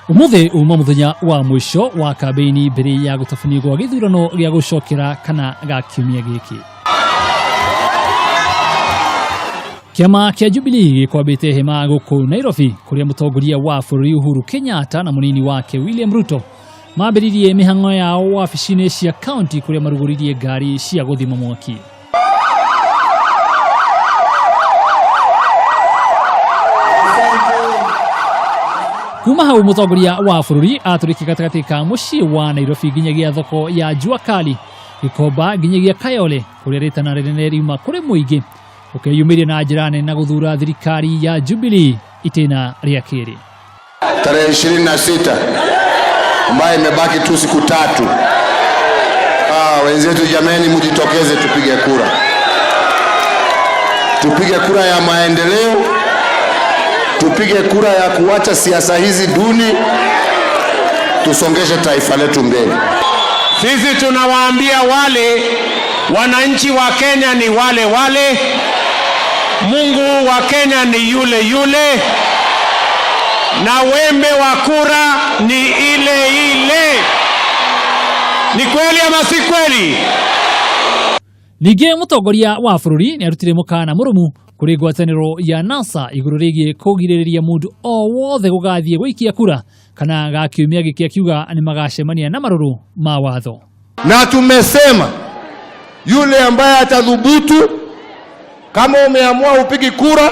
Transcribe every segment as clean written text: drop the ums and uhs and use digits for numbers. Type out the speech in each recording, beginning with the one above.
Umuthi uma muthenya wa mwisho wa kambeini mbere ya gutabanio gwa githurano gĩa gũcokera kana ga kiumia gĩkĩ. Kĩama kĩa Jubilee gĩkwambĩte hema gũkũ Nairobi kũrĩa mũtongoria wa bũrũri Uhuru Kenyatta na mũnini wake William Ruto mambĩrĩirie mĩhang'o yao wabici-inĩ cia kaunti kũrĩa marugũririe ngari cia gũthima mwaki. Kuma hau mũtongoria wa bũrũri atũrĩkie gatagatĩ ka mũciĩ wa Nairobi nginyagia thoko ya Jua Kali, Gikomba nginyagia Kayole kũrĩa rĩtana rĩnene riuma kũrĩ mũingĩ ũkeyumĩria na njĩra nene na gũthura thirikari ya Jubilee itĩna rĩa kerĩ. Tarehe 26 ambayo imebaki tu siku tatu. Wenzetu jameni, mjitokeze tupige kura, tupige kura ya maendeleo, tupige kura ya kuacha siasa hizi duni, tusongeshe taifa letu mbele. Sisi tunawaambia wale wananchi wa Kenya ni wale wale, Mungu wa Kenya ni yule yule, na wembe wa kura ni ile ile. Ni kweli ama si kweli? Ningĩ mũtongoria wa bũrũri nĩ arutire mũkana mũrũmu kũrĩ ngwatanĩro ya NASA igũrũ rĩgiĩ kũgirĩrĩria mũndũ o wothe gũgathiĩ gũikia kura kana ga kiumia gĩkĩ akiuga nĩ magacemania na marũrũ ma watho. Na tumesema yule ambaye atadhubutu, kama umeamua upigi kura,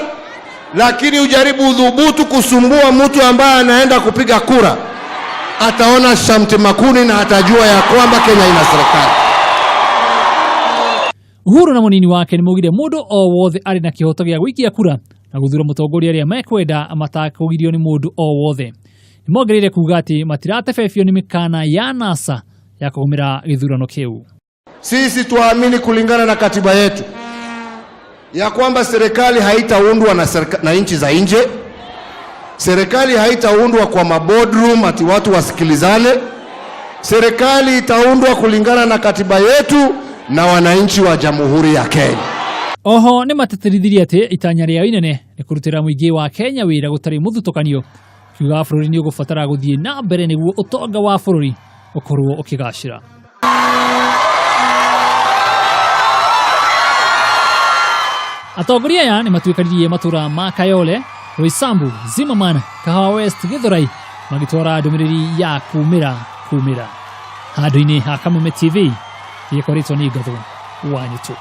lakini ujaribu udhubutu kusumbua mtu ambaye anaenda kupiga kura, ataona shamti makuni na atajua ya kwamba Kenya ina serikali. Uhuru na mũnini wake nĩ maugire mũndũ o wothe arĩ na kĩhoto gĩa gũikia kura na gũthura mũtongoria arĩa mekwenda matakũgirio nĩ mũndũ o wothe. Nĩ mongereire kuga atĩ matiratebebio nĩ mĩkana ya NASA ya kũgũmĩra gĩthurano kĩu. Sisi tuamini kulingana na katiba yetu ya kwamba serikali haitaundwa na nchi za nje, serikali haitaundwa kwa maboardroom ati watu wasikilizane. Serikali itaundwa kulingana na katiba yetu na wananchi wa Jamhuri ya Kenya. Oho nĩ matetĩrithirie atĩ itanya rĩao inene nĩ kũrutĩra mũingĩ wa Kenya wĩra gũtarĩ mũthutũkanio, kiuga bũrũri nĩ ũgũbatara gũthiĩ na mbere nĩguo ũtonga wa bũrũri ũkorwo ũkĩgacĩra. Atongoria aya nĩ matuĩkanirie matũra ma Kayole, Roysambu, Zimmerman, Kahawa West, Githurai magĩtwara ndũmĩrĩri ya kumĩra kumĩra. Handũ-inĩ ha Kameme TV gĩkoretwo nĩ Ngatho wa Nyũtũ.